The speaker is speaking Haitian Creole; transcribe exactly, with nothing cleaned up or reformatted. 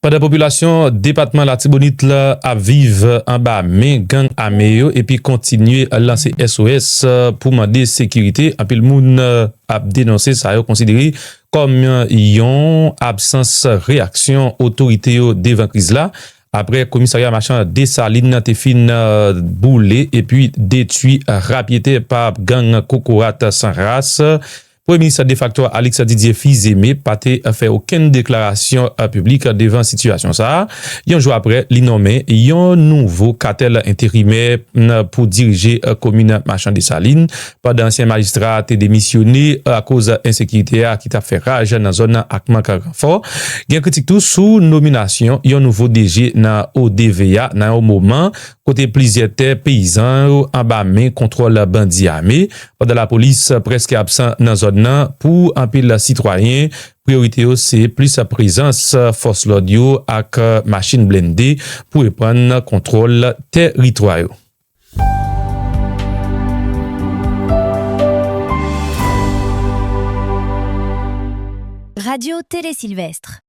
Pandan popilasyon depatman Latibonit la ap viv anba men gang ame yo epi kontinye lanse S O S pou mande sekirite, anpil moun ap denonse sa yo konsidere kòm yon absans reyaksyon otorite yo devan kriz la. Apre komisarya machan Desalin nan te fin boule epi detwi rapyetè pa gang Kokorat San Ras, Premye minis defakto Alix Didier Fils-Aimé pa te fè okenn deklarasyon piblik devan sitiyasyon sa a, yon jou apre li nonmen yon nouvo katèl enterimè pou dirije komin Machan Desalin, pandan ansyen majistra a te demisyone akoz ensekirite a ki t ap fè raj nan zòn nan ak mank ranfò. Gen kritik tou sou nominasyon yon nouvo D G nan O D V A nan yon moman kote plizyè tè peyizan yo anba men kontwòl bandi ame, pandan lapolis prèske absan nan zòn nan. Pou anpil sitwayen, priyorite yo se plis prezans fòs lòd yo ak machin blende pou reprann kontwòl teritwa yo. Radio Télé Sylvestre.